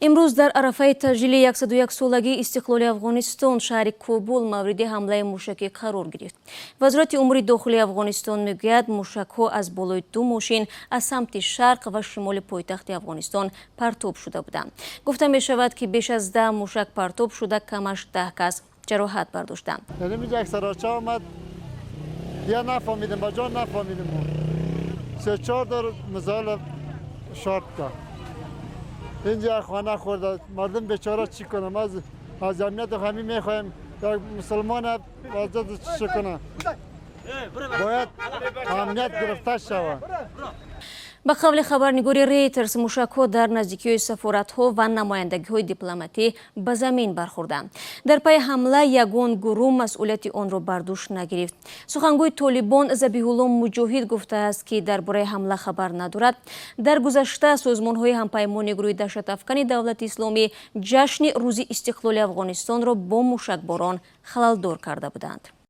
Имрӯз дар арафаи таҷлили 101-солагии истиқлоли Афғонистон шаҳри Кобул мавриди ҳамлаи мушакӣ қарор гирифт. Вазорати умури дохилии Афғонистон мегӯяд, мушакҳо аз болои ду мошин аз самти шарқ ва шимоли пойтахти Афғонистон партоб шуда буданд. Гуфта мешавад, ки беш аз 10 мушак партоб шуда, камаш 10 кас ҷароҳат бардоштанд. Як сароча омад, я нафаҳмидем, ба ҷон нафаҳмидем, се чор дор мизоил шорт кард. Инҷа хона хӯрда, мардум бечора чӣ кунам? Аз амният ҳамин мехоҳем, як мусулмон вазъият чӣ кунам, бояд амният гирифта шавад. Ба қавли хабарнигори Рейтерс, мушакҳо дар наздикиҳои сафоратҳо ва намояндагиҳои дипломатӣ ба замин бархӯрданд. Дар пайи ҳамла ягон гурӯҳ масъулияти онро бар дӯш нагирифт. Сухангӯи Толибон Забиҳулло Муҷоҳид гуфтааст, ки дар бораи ҳамла хабар надорад. Дар гузашта созмонҳои ҳампаймони гурӯҳи даҳшатафкани Давлати Исломӣ ҷашни Рӯзи истиқлоли Афғонистонро бо мушакборон халалдор карда буданд.